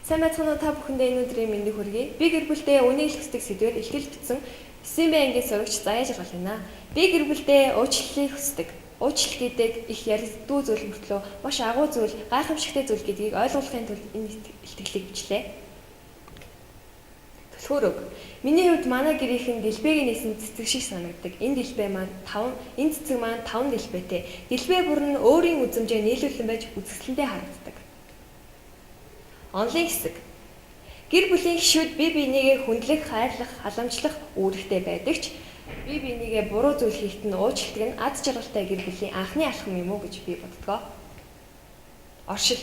Сайн байцгаана уу, та бүхэндээ энэ өдрийн мэндийг хүргэе. Би гэр бүлдээ үнийг л хүсдэг сэдвээр ихтгэл бичсэн 9 Б ангийн сурагч Заяа Жаргал байна. Би гэр бүлдээ уучлалыг хүсдэг. Уучлал гэдэг их яригддгүй зүйл мөртлөө маш агуу зүйл, гайхамшигтай зүйл гэдгийг ойлгуулахын тулд энэ илтгэлийг бичлээ. Түлхүүр үг. Миний хувьд манай гэрийнхэн дэлбэгийн нээсэн цэцэг шиг санагддаг. Энэ дэлбэ маань 5, энэ цэцэг маань 5 дэлбэтэй. Дэлбэ бүр нь өөрийн үзэмжээ нийлүүлэн байж үзэсгэлэнтэй харагддаг. Онлын хэсэг. Гэр бүлийн гишүүд бие биенийгээ хүндлэх, хайрлах, халамжлах үүрэгтэй байдаг ч бие биенийгээ буруу зүйл хийхэд нь уучладаг нь аз жаргалтай гэр бүлийн анхны алхам юм уу гэж би боддгоо. Оршил.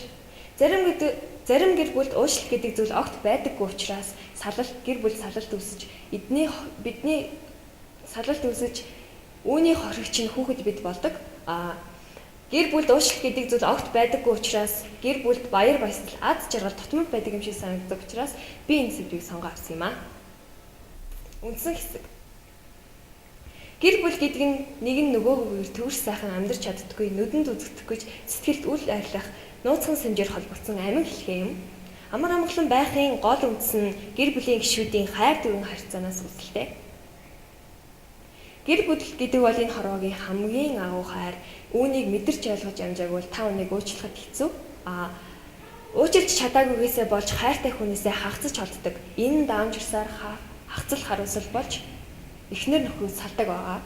Зарим гэдэг зарим гэр бүлд уучлалт гэдэг зүйл огт байдаггүй учраас салалт гэр бүл салалт үүсэж эдний бидний салалт үүсэж үүний хоригч нь хүүхэд бид болдог. А гэр бүлд уучлалт гэдэг зүйл огт байдаггүй учраас гэр бүлд баяр баясгал, аз жаргал тутамд байдаг юм шиг санагддаг учраас би энэ сэдвийг сонгоо авсан юм аа. Үндсэн хэсэг. Гэр бүл гэдэг нь нэг нь нөгөөгөөр төвөр сайхан амьдарч чаддаггүй, нүдэнд үзэгдэхгүй ч сэтгэлд үл ойрлох нууцхан сэмжээр холбогдсон амин хэлхээ юм. Амар амгалан байхын гол үндэс нь гэр бүлийн гишүүдийн хайр дүүрэн харьцаанаас үүсэлтэй. Гэр бүл гэдэг бол энэ хорвоогийн хамгийн агуу хайр. Үүнийг мэдэрч ойлгож амжаагүй бол та үнийг уучлахад хэцүү. А уучлж чадаагүйгээсээ болж хайртай хүнээсээ хагацаж холддог. Энэ нь даамжирсаар хагацал хариуцал болж эхнэр нөхрөө салдаг байгаа.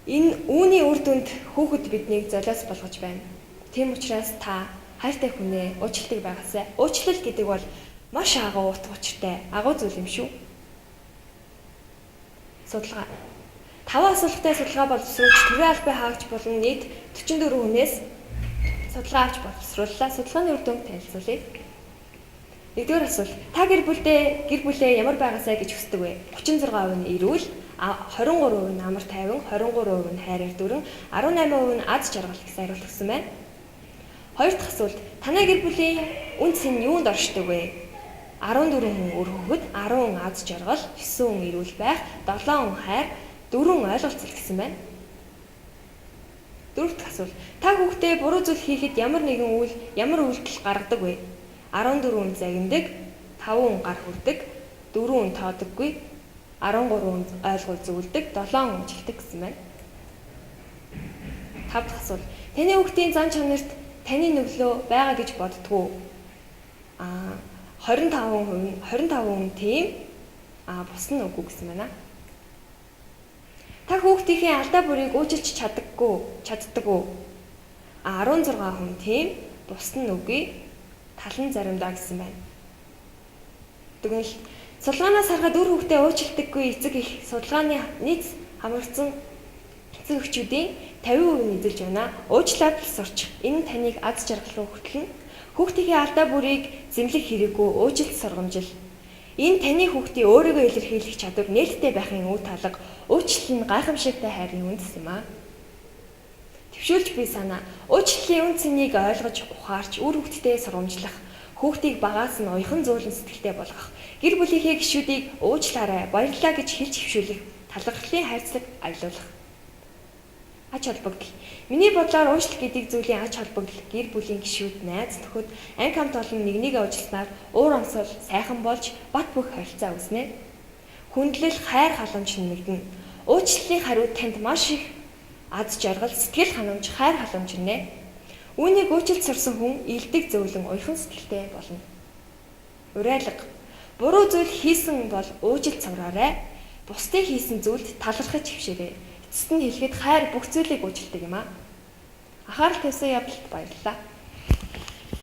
Энэ үүний үр дүнд хүүхэд биднийг золиос болгож байна. Тийм учраас та хайртай хүнээ уучладаг байгаасай. Уучлал гэдэг бол маш агуу утга учиртай агуу зүйл юм шүү. Судалгаа. 5 асуулгатай судалгаа боловсруулж төрийн албан хаагч болон нийт 44 хүнээс судалгаа авч боловсрууллаа. Судалгааны үр дүнг танилцуулъя. Нэгдүгээр асуулт. Та гэр бүлдээ гэр бүлээ ямар байгаасай гэж хүсдэг вэ? 36% нь эрүүл, 23% нь амар тайван, 23% нь хайраар дүүрэн, 18% нь аз жаргал гэсэн хариулт өгсөн байна. Хоёр дахь асуулт. Танай гэр бүлийн үн цэн юунд оршдог вэ? 14 хүн үр хүүхэд, 10 хүн аз жаргал, 9 хүн эрүүл байх, 7 хүн хайр, 4 хүн ойлголцол гэсэн байна. Дөрөв дэх асуулт. Та хүүхдээ буруу зүйл хийхэд ямар нэгэн үйл, ямар үйлдэл гаргадаг вэ? 14 хүн загнадаг, 5 хүн гар хүрдэг, 4 хүн тоодоггүй, 13 хүн ойлгуул зөвлөдөг, 7 хүн уучлдаг гэсэн байна. Тав дахь асуулт. Таны хүүхдийн зан чанарт таны нөлөө байгаа гэж боддгоо. А 25% 25% тийм, а бус нь үгүй гэсэн байна. Та хүүхдийнхээ алдаа бүрийг уучлж чаддаггүй, чаддаг уу? А 16% тийм, бус нь үгүй, тал нь заримдаа гэсэн байна. Дүгнэлт. Судалгаанаас харахад үр хүүхдээ уучладаггүй эцэг их судалгааны нийт хамрагдсан эцэг эхчүүдийн 50% нь эзэлж байна. Уучлаад л сурчих. Энэ нь таныг аз жаргал руу хөтлөнө. Хүүхдийнхээ алдаа бүрийг зэмлэх хэрэггүй, уучлалт сургамжил. Энэ таны хүүхдийн өөрийгөө илэрхийлэх чадвар нээлттэй байхын үр талга. Уучлал нь гайхамшигтай хайрын үндэс юм аа. Төвшүүлж буй санаа. Уучлалын үн цэнийг ойлгож, ухаарч, үр хүүхдтэй сургамжлах, хүүхдийг багаас нь уяхан зөөлөн сэтгэлтэй болгох, гэр бүлийнхээ гишүүдийг уучлаарай, баярлалаа гэж хэлж хэвшүүлэх, талархлын хайрцаг аялуулах. Ач холбогдол. Миний бодлоор уучлал гэдэг зүйлийн ач холбогдол гэр бүлийн гишүүд, найз нөхөд, анги хамт олон нэг нэгээ уучласнаар уур амьсгал сайхан болж бат бөх харилцаа үүснэ. Хүндлэл, хайр халамж нэмэгдэнэ. Уучлалын хариу танд маш их аз жаргал, сэтгэл ханамж, хайр халамж ирнэ. Үүнийг уучлалт сурсан хүн илдэг зөөлөн уяхан сэтгэлтэй болно. Уриалга. Буруу зүйл хийсэн бол уучлалт сураарай. Бусдын хийсэн зүйлд талархаж хвшээрэй. Эцэст нь хэлэхэд хайр бүх зүйлийг уучлдаг юм аа. Анхаарал тавьсан явдалд баярлалаа.